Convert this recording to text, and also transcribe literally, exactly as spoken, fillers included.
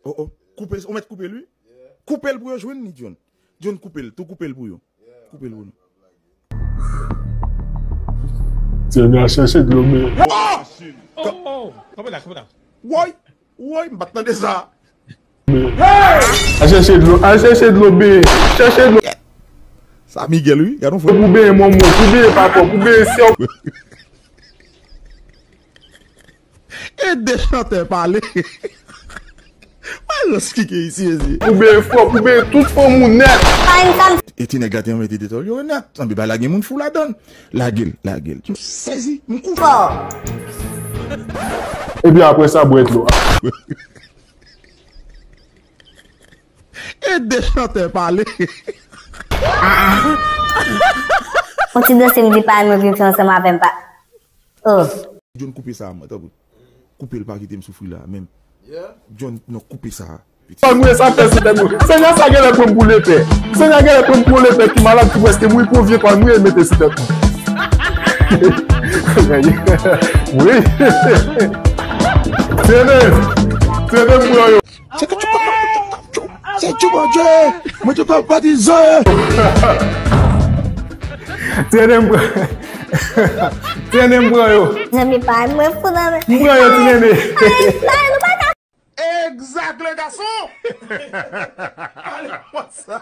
Oh, oh. Koupe l, ou mèt koupe l, wi. Koupe l pou yo jwenn li, John. John, koupe l, tou koupe l pou yo. Koupe l pou nou. Tènè a chèche dlo, men. Oh, oh, kanpe la, kanpe la. Woy, woy, m pa t tande sa. Al chèche dlo, al chèche dlo, ben. Chèche dlo. Sa Miguel, wi. Gade yon frè. Pou ben, mon moun. Pou ben, papa. Pou ben, sè. E de chantè pale. Mwen lòs ki ke isi, ezi. Pou ben fò, pou ben tout fò moun nèt. E ti nèg la te anmete detòl yo nèt. Sanble pa lage moun fou ladan. Lage l, lage l. M sezi, m kou. Epi apre sa, bwè dlo. E de chantè pale. On ti danse m di pa nou viv ansanm avè m pa. Oh. John, koupe sa, mwen, tanpri. Koupe l, pa kite m soufri la menm. John, non, koupe sa. Kònmouye sa fè sou tèt mwen. Senyè, sa genlè pran m pou lepè. Senyè, genlè pran m pou lepè ki malad, ki prèske mouri, pou vye kònmouye mete sou tèt mwen. Wi. Tene. Tene m pran yo. Se ke tu peux. Se tu, mon Dieu. Mwen te pa patize. Tene m pran. Tene m pran yo. Zanmi pa mwen fou nan men. M pran yo, ti nene. Ay, nou pa ka Exact, le garçon. Ale konsa.